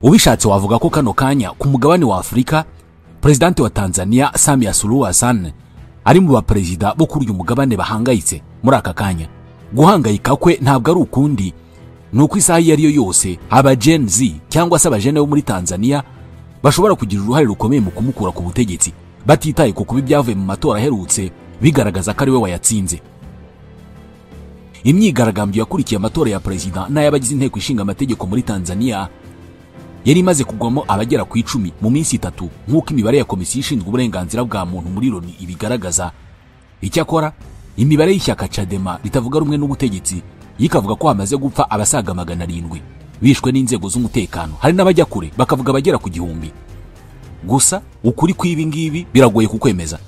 Ubishatse wavuga ko kano kanya ku mugabane wa Afurika, Presidente wa Tanzania Samia Suluhu Hassan ari mu baperezida bo kuri uyu mugabane bahangayitse muri aka kanya. Guhangayika kwe ntabwo ari ukundi, ni uko isaha iyo ariyo yose aba Gen Z cyangwa se abajene bo muri Tanzania bashobora kugira uruhare rukomeye mu kumukura ku butegetsi, batitaye ku kuba ibyavuye mu matora aherutse bigaragaza ko ari we wayatsinze. Imyigaragambyo yakurikiye amatora ya perezida n'ay'abagize inteko ishinga amategeko muri Tanzania yari imaze kugwamo abagera ku 10 mu minsi 3, nk'uko imibare ya komisiyo ishinzwe uburenganzira bwa muntu muri Loni ibigaragaza. Icyakora imibare y'ishyaka Chadema ritavuga rumwe n'ubutegetsi yikavuga ko hamaze gupfa abasaga 700 bishwe n'inzego z'umutekano, hari n'abajya kure bakavuga abagera ku 1000. Gusa ukuri kw'ibi ngibi biragoye kukwemeza.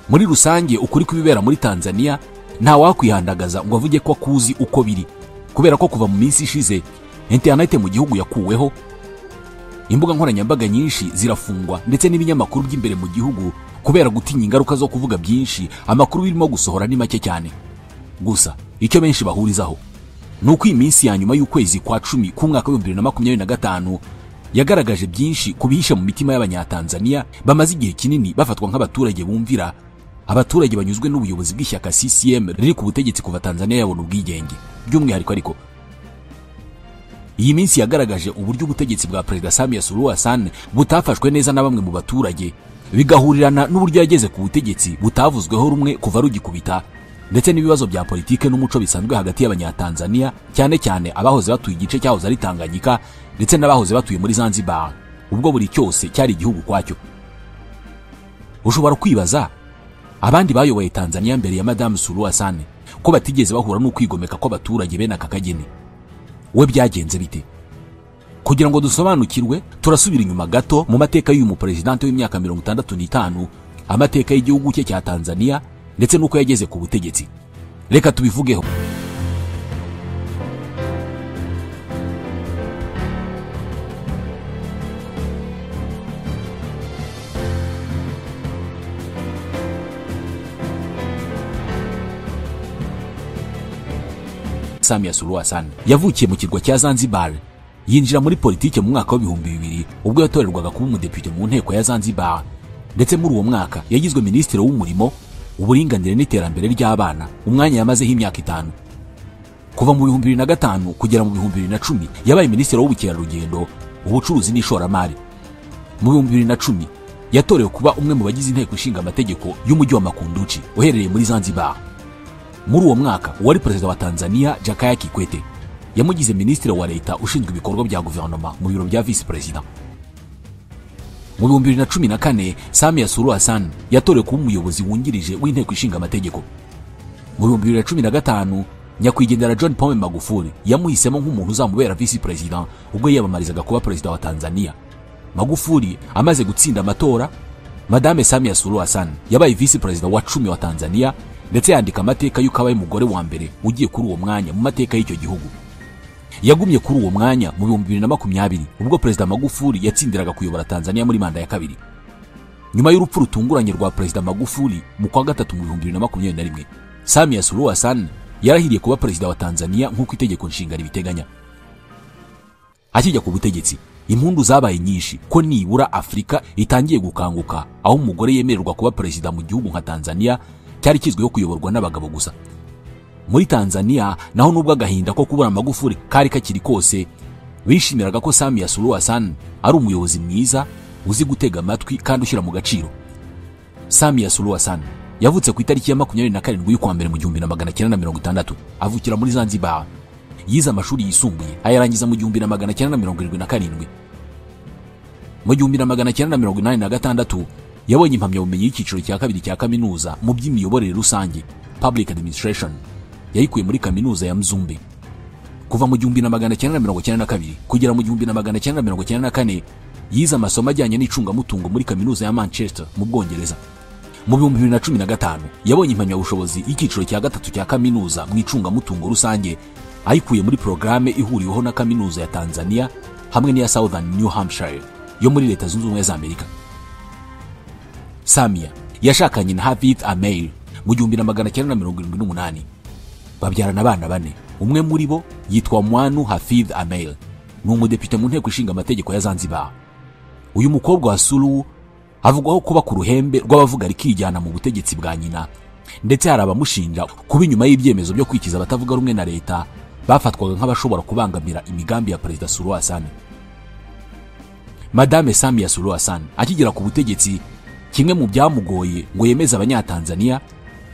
Muri rusange ukuri kw'ibibera muri Tanzania nta wakwihandagaza ngo avuge ko akuzi uko biri, kubera ko kuva mu minsi ishize internet mu gihugu yakuweho, imbuga nkoranyambaga nyinshi zirafungwa, ndetse n'ibinyamakuru by'imbere mu gihugu kubera gutinya ingaruka zo kuvuga byinshi amakuru birimo gusohora ni make cyane. Gusa icyo benshi bahurizaho ni uko iminsi ya nyuma y'ukwezi kwa 10 k'umwaka wa 2025 yagaragaje byinshi kubihishe mu mitima y'Abanyatanzania bamaze igihe kinini bafatwa nk'abaturage bumvira, abaturage banyuzwe n'ubuyobozi bw'ishyaka CCM riri ku butegetsi kuva Tanzania yabona ubwigenge. By'umwihariko ariko iyi minsi yagaragaje uburyo ubutegetsi bwa Perezida Samia Suluhu Hassan butafashwe neza na bamwe mu baturage, bigahurirana n'uburyo yageze ku butegetsi butavuzweho rumwe kuva rugikubita, ndetse n'ibibazo bya politike n'umuco bisanzwe hagati y'Abanyatanzania, cyane cyane abahoze batuye igice cyahoze ari Tanganyika ndetse n'abahoze batuye muri Zanzibar, ubwo buri cyose cyari igihugu kwacyo. Ushobora kwibaza abandi bayoboye Tanzania mbere ya Madame Suluhu Hassan ko batigeze bahura n'ukwigomeka kw'abaturage bene aka kageni. We byagenze bite? Kugira ngo dusobanukirwe turasubira inyuma gato mu mateka y'uyu mupresidente w'imyaka 65, amateka y'igihugu cye cya Tanzania ndetse n'uko yageze ku butegetsi. Reka tubivugeho. Samia Suluhu Hassan yavukiye mu kirwa cya Zanzibar, yinjira muri politike mu mwaka wa 2000 ubwo yatorerwaga kuba umudepite mu nteko ya Zanzibar, ndetse muri uwo mwaka yagizwe minisitiri w'umurimo, uburinganire n'iterambere ry'abana, umwanya yamazeho imyaka 5. Kuva mu 2005 kugera mu 2010 yabaye minisitiri w'ubukerarugendo, ubucuruzi n'ishoramari. Mu 2010 yatorewe kuba umwe mu bagize inteko ishinga amategeko y'umujyi wa Makunduchi uherereye muri Zanzibar. Muri uwo mwaka uwari perezida wa Tanzania Jakaya Kikwete yamugize minisitiri wa leta ushinzwe ibikorwa bya guverinoma mu biro bya vice perezida. Mu 2014 Samia Suluhu Hassan yatorewe kuba umuyobozi wungirije w'inteko ishinga amategeko. Mu 2015 nyakwigendera John Pombe Magufuli yamuhisemo nk'umuntu uzamubera vice perezida ubwo yiyamamarizaga kuba perezida wa Tanzania. Magufuli amaze gutsinda amatora, Madame Samia Suluhu Hassan yabaye vice perezida wa 10 wa Tanzania, ndetse yandika amateka y'uko abaye umugore wa mbere ugiye kuri uwo mwanya mu mateka y'icyo gihugu. Yagumye kuri uwo mwanya mu 2020 ubwo Perezida Magufuli yatsindiraga kuyobora Tanzania muri manda ya kabiri. Nyuma y'urupfu rutunguranye rwa Perezida Magufuli mu kwa gatatu mu 2021, Samia Suluhu Hassan yarahiriye kuba perezida wa Tanzania nk'uko itegeko nshinga ribiteganya. Akijya ku butegetsi, impundu zabaye nyinshi ko nibura Afurika itangiye gukanguka aho umugore yemererwa kuba perezida mu gihugu nka Tanzania cyari kizwiho kuyoborwa n'abagabo gusa. Muri Tanzania naho nubwo agahinda ko kubura Magufuli kari kakiri kose, bishimiraga ko Samia Suluhu Hassan ari umuyobozi mwiza uzi gutega amatwi kandi ushyira mu gaciro. Samia Suluhu Hassan yavutse ku itariki ya 27 y'ukwa mbere mu 1960, avukira muri Zanzibar. Yize amashuri yisumbuye ayarangiza mu 1977. Mu 1986 yabonye impamyabumenyi y'icyiciro cya kabiri cya kaminuza mu by'imiyoborere rusange, Public Administration, yayikuye muri kaminuza ya Mzumbe. Kuva mu 1992 kugera mu 1994 yize amasomo ajyanye n'icungamutungo muri kaminuza ya Manchester mu Bwongereza. Mu 2015 yabonye impamyabushobozi y'icyiciro cya gatatu cya kaminuza mu icungamutungo rusange, ayikuye muri porogaramu ihuriweho na kaminuza ya Tanzania hamwe n'iya Southern New Hampshire yo muri Leta Zunze Ubumwe za Amerika. Samia yashakanye na Hafidh Ameir mu 1978, babyarana abana bane, umwe muri bo yitwa Mwanu Hafidh Ameir. ni umudepite mu nteko ishinga amategeko ya Zanzibar. Uyu mukobwa wa Suluhu avugwaho kuba ku ruhembe rw'abavuga rikijyana mu butegetsi bwa nyina, ndetse hari abamushinja kuba inyuma y'ibyemezo byo kwikiza abatavuga rumwe na leta bafatwaga nk'abashobora kubangamira imigambi ya Perezida Suluhu Hassan. Madame Samia Suluhu Hassan akigera ku butegetsi, kimwe mu byamugoye ngo yemeze abanyatanzania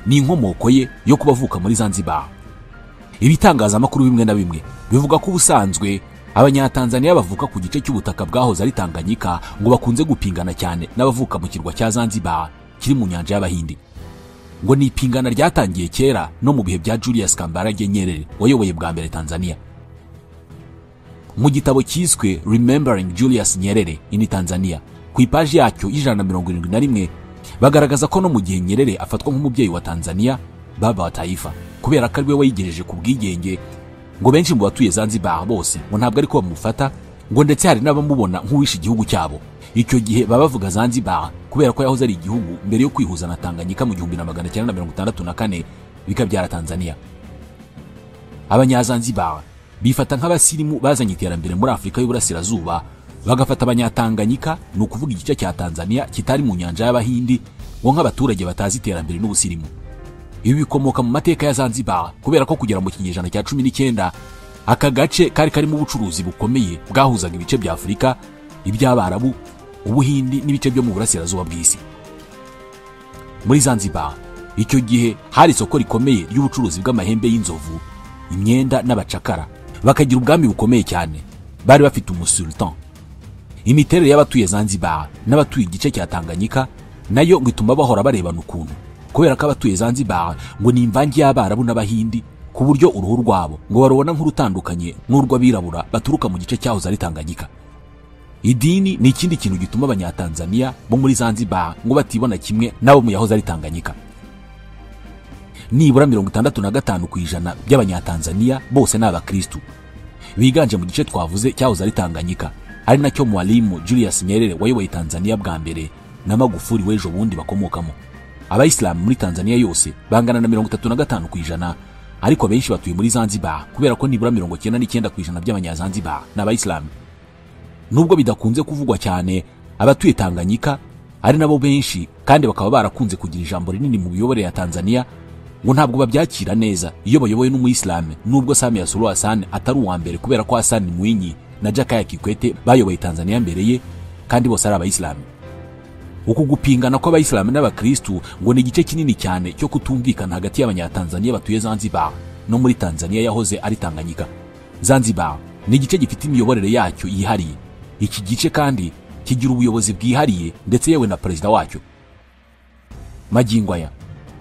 ni inkomoko ye yo kubavuka muri Zanzibar. Ibitangazamakuru bimwe na bimwe bivuga ko ubusanzwe abanyatanzania bavuka ku gice cy'ubutaka bwahoze ari Tanganyika ngo bakunze gupingana cyane n'abavuka mu kirwa cya Zanzibar kiri mu nyanja y'Abahindi. Ngo ni ipingana ryatangiye kera no mu bihe bya Julius Kambarage Nyerere wayoboye bwa mbere Tanzania. Mu gitabo cyiswe Remembering Julius Nyerere in Tanzania, ku ipaji yacyo 171, bagaragaza ko no mu gihe Nyerere afatwa nk'umubyeyi wa Tanzania, baba wa taifa, kubera ko ari we wayigejeje ku bwigenge, ngo benshi mu batuye Zanzibar bose ngo ntabwo ariko bamufata, ngo ndetse hari n'abamubona nk'uwishe igihugu cyabo. Icyo gihe baba bavuga Zanzibar kubera ko yahoze ari igihugu mbere yo kwihuza na Tanganyika mu 1964 bikabyara Tanzania. Abanyazanzibar bifata nk'abasirimu bazanye iterambere muri Afurika y'Uburasirazuba, bagafata abanyatanganyika, ni ukuvuga igice cya Tanzania kitari mu nyanja y'Abahindi, ngo nk'abaturage batazi iterambere n'ubusirimu. Ibi bikomoka mu mateka ya Zanzibar kubera ko kugera mu kinyejana cya 19 aka gace kari karimo ubucuruzi bukomeye bwahuzaga ibice bya Afurika, iby'Abarabu, Ubuhindi n'ibice byo mu burasirazuba bw'isi. Muri Zanzibar icyo gihe hari isoko rikomeye ry'ubucuruzi bw'amahembe y'inzovu, imyenda n'abacakara, bakagira ubwami bukomeye cyane. Bari bafite umusultan. Imiterere y'abatuye Zanzibar n'abatuye igice cya Tanganyika nayo ngo ituma bahora barebana ukuntu, kubera ko abatuye Zanzibar ngo ni imvange y'Abarabu n'Abahindi, ku buryo uruhu rwabo ngo barubona nk'urutandukanye n'urw'abirabura baturuka mu gice cyahoze ari Tanganyika. Idini ni ikindi kintu gituma abanyatanzania bo muri Zanzibar ngo batibona kimwe nabo mu yahoze ari Tanganyika. Nibura 65% by'abanyatanzania bose ni abakristu, biganje mu gice twavuze cyahoze ari Tanganyika, ari nacyo Mwalimu Julius Nyerere wayoboye Tanzania bwa mbere na Magufuli w'ejo bundi bakomokamo. Abayisilamu muri Tanzania yose bangana na 35%, ariko benshi batuye muri Zanzibar kubera ko nibura 99% by'abanyazanzibar ni abayisilamu. Nubwo bidakunze kuvugwa cyane, abatuye Tanganyika ari nabo benshi kandi bakaba barakunze kugira ijambo rinini mu miyoborere ya Tanzania, ngo ntabwo babyakira neza iyo bayobowe n'umuyisilamu, nubwo Samia Suluhu Hassan atari uwa mbere kubera ko Hassan Mwinyi na Jakaya Kikwete bayoboye Tanzania mbere ye kandi bose ari abayisilamu. Uku gupingana kw'abayisilamu n'abakristu ngo ni igice kinini cyane cyo kutumvikana hagati y'abanyatanzania batuye Zanzibar no muri Tanzania yahoze ari Tanganyika. Zanzibar ni igice gifite imiyoborere yacyo yihariye. Iki gice kandi kigira ubuyobozi bwihariye ndetse yewe na perezida wacyo. Magingo aya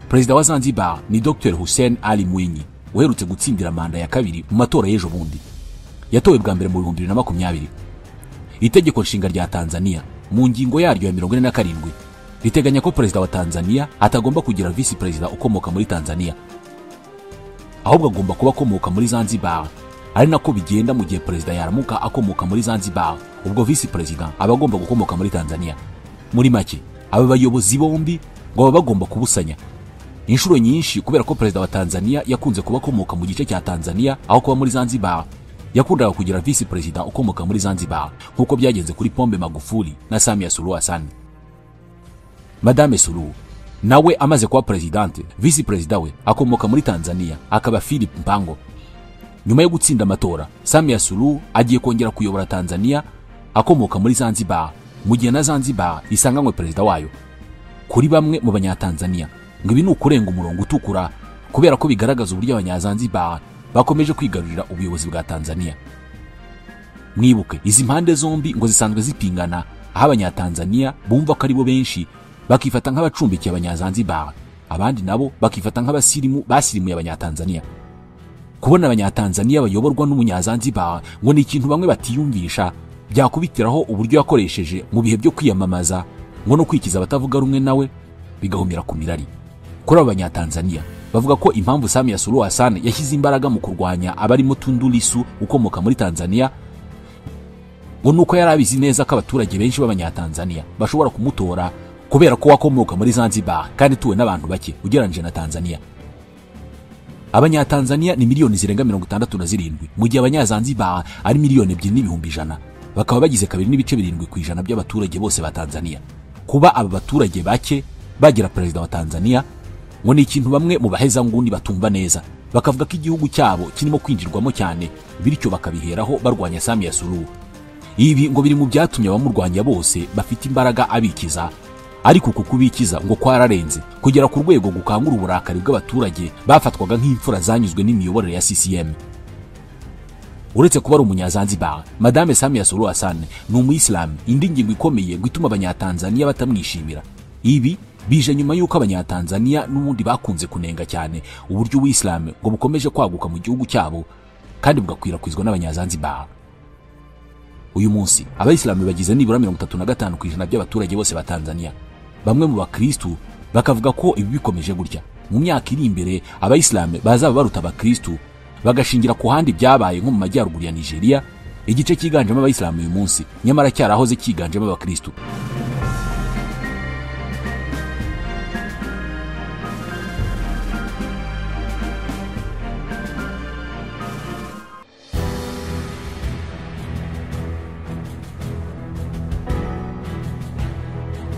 perezida wa Zanzibar ni Dr. Hussein Ali Mwinyi, uherutse gutsindira manda ya kabiri mu matora y'ejo bundi. Yatowe bwa mbere mu 2020. Itegeko nshinga rya Tanzania mu ngingo yaryo ya 47 riteganya ko perezida wa Tanzania atagomba kugira vice perezida ukomoka muri Tanzania, ahubwo agomba kuba akomoka muri Zanzibar. Ari nako bigenda mu gihe perezida yaramuka akomoka muri Zanzibar, ubwo vice perezida aba agomba gukomoka muri Tanzania. Muri make aba bayobozi bombi ngo baba bagomba kubusanya inshuro nyinshi, kubera ko perezida wa Tanzania yakunze kuba akomoka mu gice cya Tanzania aho kuba muri Zanzibar. Yakundaga kugira vice perezida ukomoka muri Zanzibar nkuko byagenze kuri Pombe Magufuli na Samia Suluhu Hassan. Madame Suluhu nawe amaze kuba presidente, vice perezida we akomoka muri Tanzania akaba Philip Mpango. Nyuma yo gutsinda amatora, Samia Suluhu agiye kongera kuyobora Tanzania akomoka muri Zanzibar, mu gihe na Zanzibar isanganywe perezida wayo. Kuri bamwe mu banyatanzania ngo ibi ni ukurenga umurongo utukura, kubera ko bigaragaza uburyo abanyazanzibar bakomeje kwigarurira ubuyobozi bwa Tanzania. Mwibuke izi mpande zombi ngo zisanzwe zipingana, aho abanyatanzania bumva ko ari bo benshi bakifata nk'abacumbikiye abanyazanzibar, abandi nabo bakifata nk'abasirimu basirimuye abanyatanzania. Kubona abanyatanzania bayoborwa n'umunyazanzibar ngo ni ikintu bamwe batiyumvisha, byakubitiraho uburyo yakoresheje mu bihe byo kwiyamamaza ngo no kwikiza abatavuga rumwe nawe bigahumira ku mirari. Kuri abo banyatanzania bavuga ko impamvu Samia Suluhu Hassan yashyize imbaraga mu kurwanya abarimo Tundu Lissu ukomoka muri Tanzania ngo nuko yari abizi neza ko abaturage benshi b'abanyatanzania bashobora kumutora kubera ko wakomoka muri Zanzibar kandi tuwe n'abantu bake ugereranyije na Tanzania. Abanyatanzania ni miliyoni zirenga 67, mu gihe Abanyazanzibar ari miliyoni 2,100,000, bakaba bagize 2.7% by'abaturage bose ba Tanzania. Kuba aba baturage bake bagira perezida wa Tanzania ngo ni ikintu bamwe mu baheza nguni batumva neza, bakavuga ko igihugu cyabo kirimo kwinjirwamo cyane, bityo bakabiheraho barwanya Samia Suluhu. Ibi ngo biri mu byatumye abamurwanya bose bafite imbaraga abikiza, ariko uku kubikiza ngo kwararenze kugera ku rwego gukangura uburakari bw'abaturage bafatwaga nk'imfura zanyuzwe n'imiyoborere ya CCM. Uretse kuba ari Umunyazanzibar, Madame Samia Suluhu Hassan ni Umuyisilamu, indi ngingo ikomeye ngo ituma Abanyatanzania batamwishimira. Ibi bije nyuma y'uko Abanyatanzania n'ubundi bakunze kunenga cyane uburyo Ubuyisilamu ngo bukomeje kwaguka mu gihugu cyabo kandi bugakwirakwizwa n'Abanyazanzibar. Uyu munsi Abayisilamu bagize nibura 35% by'abaturage bose ba Tanzania. Bamwe mu bakristu bakavuga ko ibi bikomeje gutya, mu myaka iri imbere Abayisilamu bazaba baruta abakristu, bagashingira ku handi byabaye nko mu majyaruguru ya Nigeria, igice cyiganjemo Abayisilamu uyu munsi nyamara cyarahoze cyiganjemo abakristu.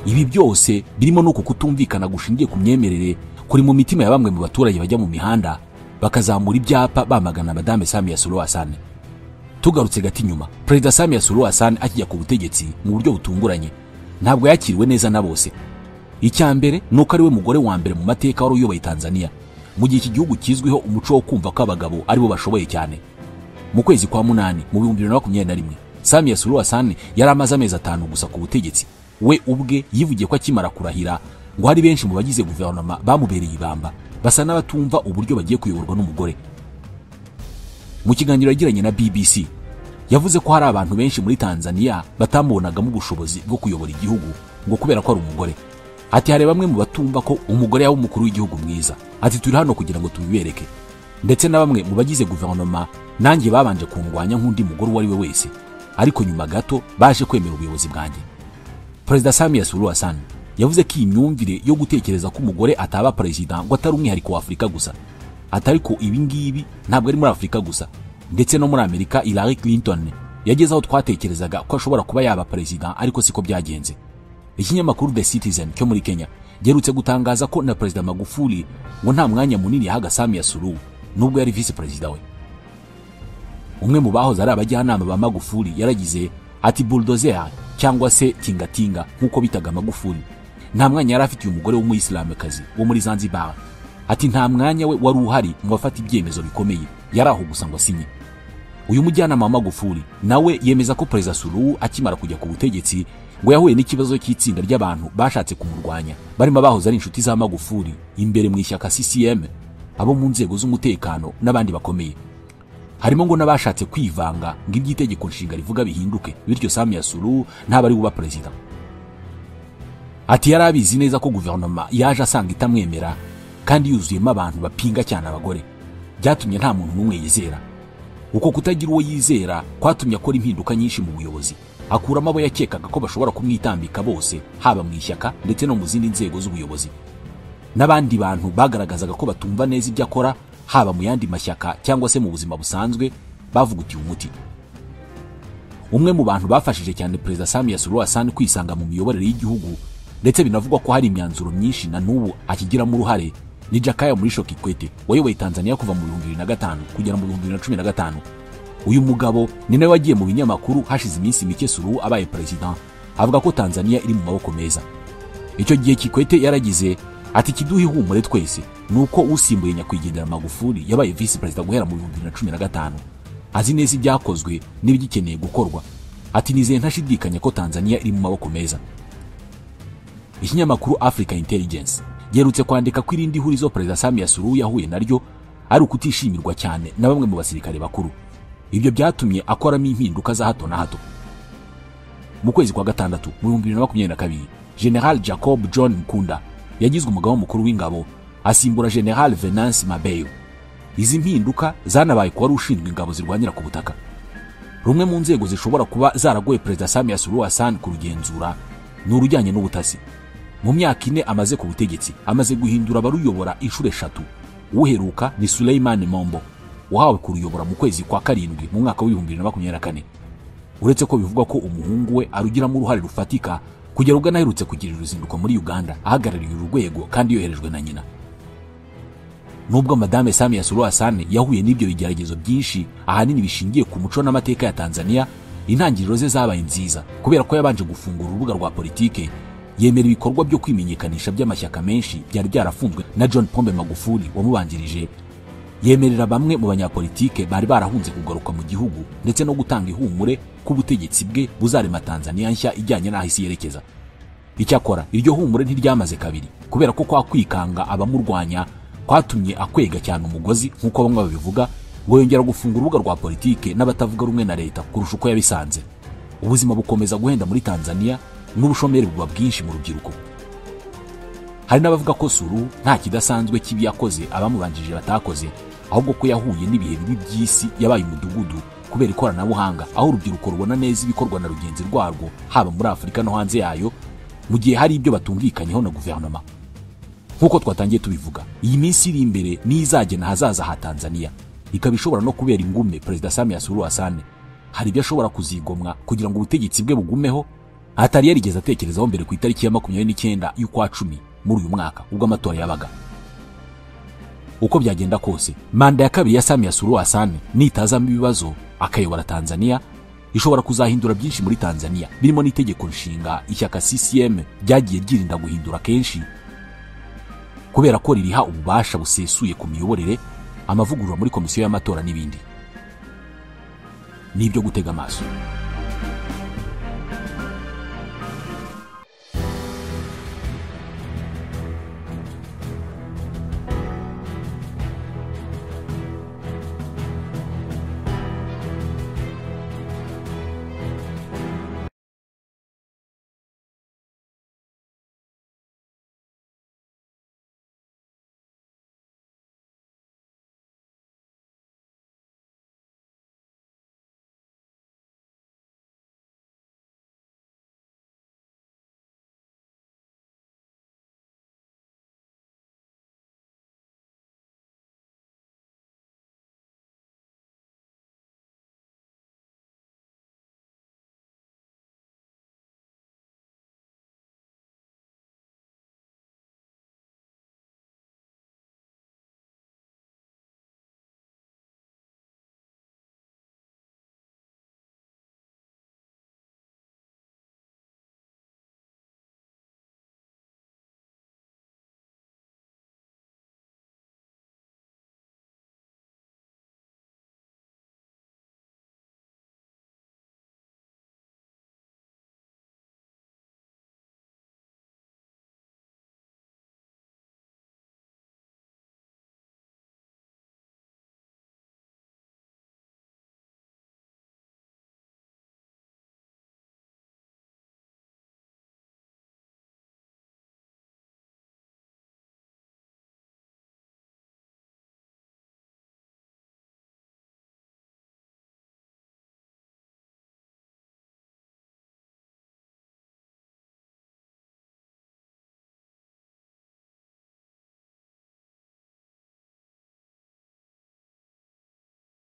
Ibi byose birimo nuko kutumvikana gushingiye ku myemerere kuri mu mitima ya bamwe mu baturage bajya mu mihanda bakazamura ibyapa bamagana Madame Samia Suluhu Hassan. Tugarutse gati nyuma, Perezida Samia Suluhu Hassan akijya ku butegetsi mu buryo butunguranye ntabwo yakiriwe neza na bose. Icya mbere nuko ari we mugore wa mbere mu mateka wari uyoboye Tanzania, mu gihe iki gihugu kizwiho umuco wo kumva ko abagabo aribo bashoboye cyane. Mu kwezi kwa 8 mu 2021, Samia Suluhu Hassan yari amaze amezi 5 gusa ku butegetsi. We ubwe yivugiye ko akimara kurahira ngo hari benshi mu bagize guverinoma bamubereye ibamba, basa n'abatumva uburyo bagiye kuyoborwa n'umugore. Mu kiganiro yagiranye na BBC yavuze ko hari abantu benshi muri Tanzania batamubonagamo ubushobozi bwo kuyobora igihugu ngo kubera ko ari umugore. Ati hari bamwe mu batumva ko umugore yaba umukuru w'igihugu mwiza. Ati turi hano kugira ngo tubibereke. Ndetse na bamwe mu bagize guverinoma nanjye babanje kundwanya nk'undi mugore uwo ari we wese, ariko nyuma gato baje kwemera ubuyobozi bwanjye. Perezida Samia Suluhu Hassan yavuze ko iyi myumvire yo gutekereza ko umugore ataba perezida ngo atari umwihariko wa Afurika gusa. Atari ko ibi ngibi ntabwo ari muri Afurika gusa, ndetse no muri Amerika Hillary Clinton yageze aho twatekerezaga ko ashobora kuba yaba perezida, ariko siko byagenze. Ikinyamakuru The Citizen cyo muri Kenya giherutse gutangaza ko na Perezida Magufuli ngo nta mwanya munini yahaga Samia Suluhu nubwo yari vice perezida we. Umwe mu bahoze ari abajyanama ba Magufuli yaragize ati bulldozer cyangwa se tingatinga nkuko bitaga Magufuli, nta mwanya yari afitiye umugore w'umuyisilamukazi wo muri Zanzibar. Ati nta mwanya we wari uhari mu bafata ibyemezo bikomeye, yari aho gusa ngo asinye. Uyu mujyanama wa Magufuli nawe yemeza ko Perezida Suluhu akimara kujya ku butegetsi ngo yahuye n'ikibazo cy'itsinda ry'abantu bashatse kumurwanya, barimo abahoze ari inshuti za Magufuli imbere mu ishyaka CCM, abo mu nzego z'umutekano n'abandi bakomeye. Harimo ngo n'abashatse kwivanga ngo iby'itegeko nshinga rivuga bihinduke, bityo Samia Suluhu ntaba ari buba perezida. Ati yari abizi neza ko guverinoma yaje asanga itamwemera kandi yuzuyemo abantu bapinga cyane abagore, byatumye nta muntu n'umwe yizera. Uko kutagira uwo yizera kwatumye akora impinduka nyinshi mu buyobozi, akuramo abo yakekaga ko bashobora kumwitambika bose, haba mu ishyaka ndetse no mu zindi nzego z'ubuyobozi. N'abandi bantu bagaragazaga ko batumva neza ibyo akora, haba mu yandi mashyaka cyangwa se mu buzima busanzwe, bavugutiye umuti. Umwe mu bantu bafashije cyane Perezida Samia Suluhu Hassan kwisanga mu miyoborere y'igihugu, ndetse binavugwa ko hari imyanzuro myinshi na n'ubu akigiramo uruhare, ni Jakaya Mrisho Kikwete wayoboye Tanzania kuva mu 2005 kugera mu 2015. Uyu mugabo ni nawe wagiye mu binyamakuru hashize iminsi mike Suluhu abaye perezida, avuga ko Tanzania iri mu maboko meza. Icyo gihe Kikwete yaragize ati kiduha ihumure twese nuko usimbuye nyakwigendera Magufuli yabaye vice perezida guhera mu 2015, azi neza ibyakozwe n'ibigikeneye gukorwa. Ati nizeye ntashidikanya ko Tanzania iri mu maboko meza. Ikinyamakuru Africa Intelligence giherutse kwandika ko irindi hurizo Perezida Samia Suluhu yahuye naryo ari ukutishimirwa cyane na bamwe mu basirikare bakuru. Ibyo byatumye akoramo impinduka za hato na hato. Mu kwezi kwa 6 mu 2022, General Jacob John Mkunda yagizwe umugaba mukuru w'ingabo, asimbura General Venance Mabeyo. Izi mpinduka zanabaye ko wari ushinzwe ingabo zirwanira ku butaka. Rumwe mu nzego zishobora kuba zaragoye Perezida Samia Suluhu Hassan kurugenzura ni urujyanye n'ubutasi. Mu myaka 4 amaze ku butegetsi, amaze guhindura abaruyobora inshuro 3, Uheruka ni Suleiman Mombo wahawe kuruyobora mu kwezi kwa karindwi mu mwaka wa 2024, uretse ko bivugwa ko umuhungu we arugiramo uruhare rufatika kugera ubwo anaherutse kugira uruzinduko muri Uganda ahagarariye uru rwego kandi yoherejwe na nyina. Nubwo Madame Samia Suluhu Hassan yahuye n'ibyo bigeragezo byinshi, ahanini bishingiye ku muco n'amateka ya Tanzania, intangiriro ze zabaye nziza kubera ko yabanje gufungura urubuga rwa politike, yemera ibikorwa byo kwimenyekanisha by'amashyaka menshi byari byarafunzwe na John Pombe Magufuli wamubanjirije, yemerera bamwe mu banyapolitike bari barahunze kugaruka mu gihugu, ndetse no gutanga ihumure ko ubutegetsi bwe buzarema Tanzania nshya ijyanye n'aho isi yerekeza. Icyakora iryo humure ntiryamaze kabiri, kubera ko kwa kwikanga abamurwanya kwatumye akwega cyane umugozi, nk'uko bamwe babivuga, ngo yongera gufunga urubuga rwa politike n'abatavuga rumwe na leta kurusha uko yabisanze. Ubuzima bukomeza guhenda muri Tanzania n'ubushomeri buba bwinshi mu rubyiruko. Hari n'abavuga ko Suluhu nta kidasanzwe kibi yakoze abamubanjirije batakoze, ahubwo ko yahuye n'ibihe bibi by'isi yabaye umudugudu kubera ikoranabuhanga, aho urubyiruko rubona neza ibikorwa na rugenzi rwarwo haba muri Afurika no hanze yayo, mu gihe hari ibyo batumvikanyeho na guverinoma. Nk'uko twatangiye tubivuga, iyi minsi iri imbere niyo izagena ahazaza ha Tanzania, ikaba ishobora no kubera ingume Perezida Samia Suluhu Hassan. Hari ibyo ashobora kuzigomwa kugira ngo ubutegetsi bwe bugumeho atari yarigeze atekerezaho mbere ku itariki ya 29 y'ukwa 10 muri uyu mwaka ubwo amatora yabaga. Uko byagenda kose, manda ya kabiri ya Samia Suluhu Hassan nitazamo ibibazo akayobora Tanzania, ishobora kuzahindura byinshi muri Tanzania, birimo n'itegeko nshinga ishyaka CCM ryagiye ryirinda guhindura kenshi kubera ko ririha ububasha busesuye ku miyoborere, amavugurura muri komisiyo y'amatora n'ibindi. Nibyo gutega amaso.